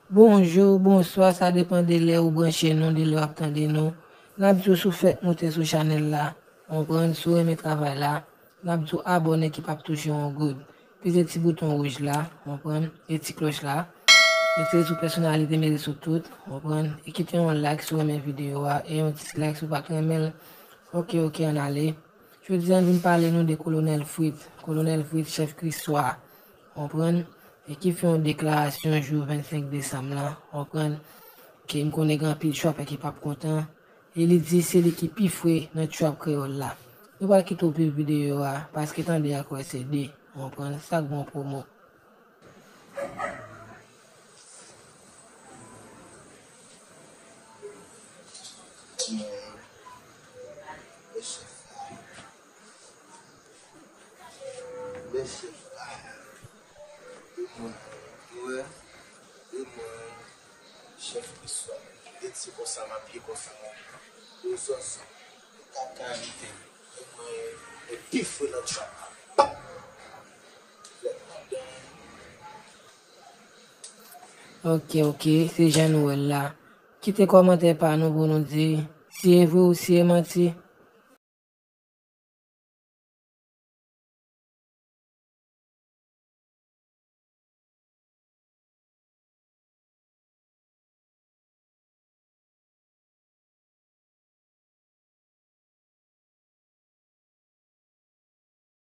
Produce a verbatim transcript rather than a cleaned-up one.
Bonjou, bonswa, sa depann de lè ou branche nou, de lè w ap tande nou. N ap di w si w fèk moute sou chanèl la, konprann, si w renmen travay la, n ap di w abòne ki p ap touche yon goud. Peze ti bouton wouj la, konprann, e ti klòch la. Retire sou pèsonalite, mete sou tout, konprann, e kite yon like si w renmen videyo a, e yon dislike si w pa t renmen l. Oke, oke, ann ale. Jodi a, n vin pale nou de Kolonèl Fritz. Kolonèl Fritz, chèf Kriswa, konprann, e ki fè yon deklarasyon jou vennsenk desanm lan, konprann, ke m konnen gen anpil trapè ki p ap kontan, e li di se li ki pi fre nan trap kreyòl la. Nou pral kite w viv videyo a, paske tande ak wè se de, konprann, sa k bon pwomo. Mesye, ah, e mwen, ou wè, e mwen, chèf Kriswa, e se konsa m ap ye konsa, mwen, ou zòzò, ou pa ka evite, e mwen, e pi fre nan trap la. Fèt madanm. Oke, oke, se jan nou wè l la. Kite kòmantè pa nou pou nou di si e vre ou si e manti.